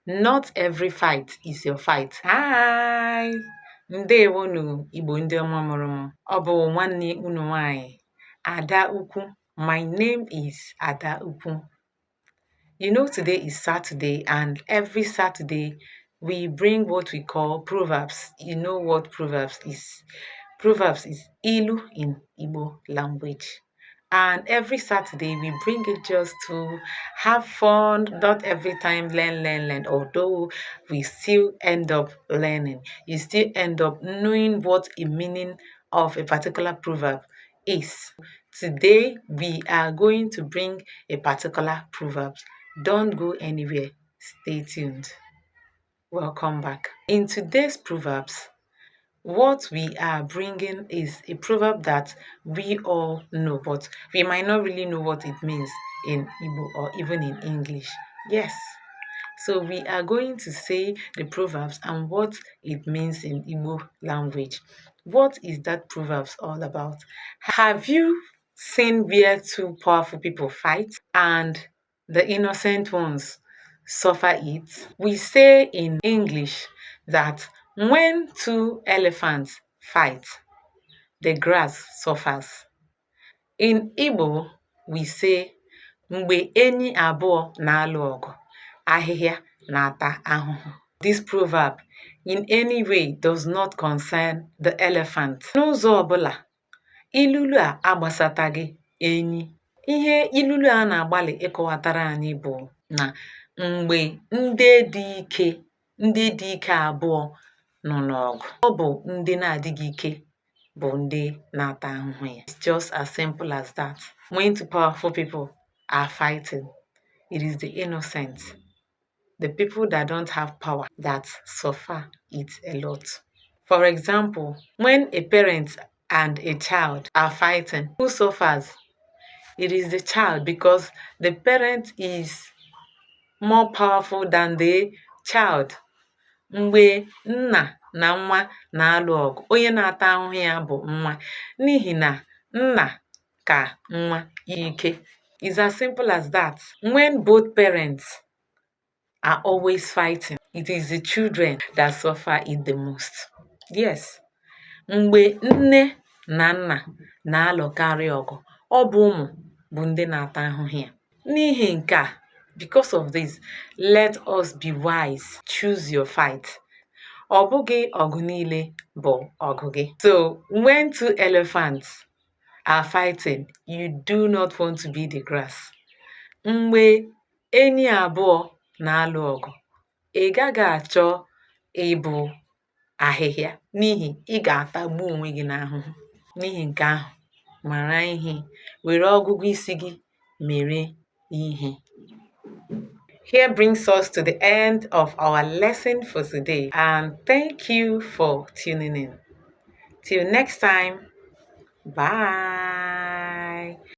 Not every fight is your fight. Hi! Ndewonu Igbo ndị ọma mụrụ m. Ọ bụ nwanne unu nwanyị, Ada Ukwu. My name is Ada Ukwu. You know, today is Saturday, and every Saturday we bring what we call proverbs. You know what proverbs is? Proverbs is ilu in Igbo language. And every Saturday we bring it just to have fun, not every time learn, learn, learn. Although we still end up learning, you still end up knowing what a meaning of a particular proverb is. Today we are going to bring a particular proverb. Don't go anywhere. Stay tuned. Welcome back. In today's proverbs, what we are bringing is a proverb that we all know, but we might not really know what it means in Igbo or even in English. Yes. So we are going to say the proverbs and what it means in Igbo language. What is that proverbs all about? Have you seen where two powerful people fight and the innocent ones suffer it? We say in English that when two elephants fight, the grass suffers. In Igbo, we say, mgbe enyi abụọ na-alụ ọgụ, ahịhịa na-ata ahụhụ. This proverb in any way does not concern the elephant. N'ụzọ ọbụla, ilulu a agbasataghị enyi. Ihe ilulu a na-agbalị ịkọwatara anyị bụ na mgbe ndị dị ike abụọ nọ n'ọgụ, ọ bụ ndị na-adịghị ike bụ ndị na-ata ahụhụ ya. It's just as simple as that. When two powerful people are fighting, it is the innocent, the people that don't have power, that suffer it a lot. For example, when a parent and a child are fighting, who suffers? It is the child, because the parent is more powerful than the child. Mgbe nna na nwa na-alụ ọgụ, onye na-ata ahụhụ ya bụ nwa n'ihi na nna ka nwa ike. It's as simple as that. When both parents are always fighting, it is the children that suffer it the most. Yes. Mgbe nne na nna na-alụkarị ọgụ, ọ bụ ụmụ bụ ndị na-ata ahụhụ ya. N'ihi nke a, because of this, let us be wise. Choose your fight. Ọ bụghị ọgụ niile bụ ọgụ gị. So, when two elephants are fighting, you do not want to be the grass. Mgbe enyi abụọ na-alụ ọgụ, ị gaghị achọ ịbụ ahịhịa n'ihi ị ga-atagbu onwe gị n'ahụhụ. N'ihi nke ahụ, mara ihe, were ọgụgụ isi gị mere ihe. Here brings us to the end of our lesson for today, and thank you for tuning in. Till next time, bye.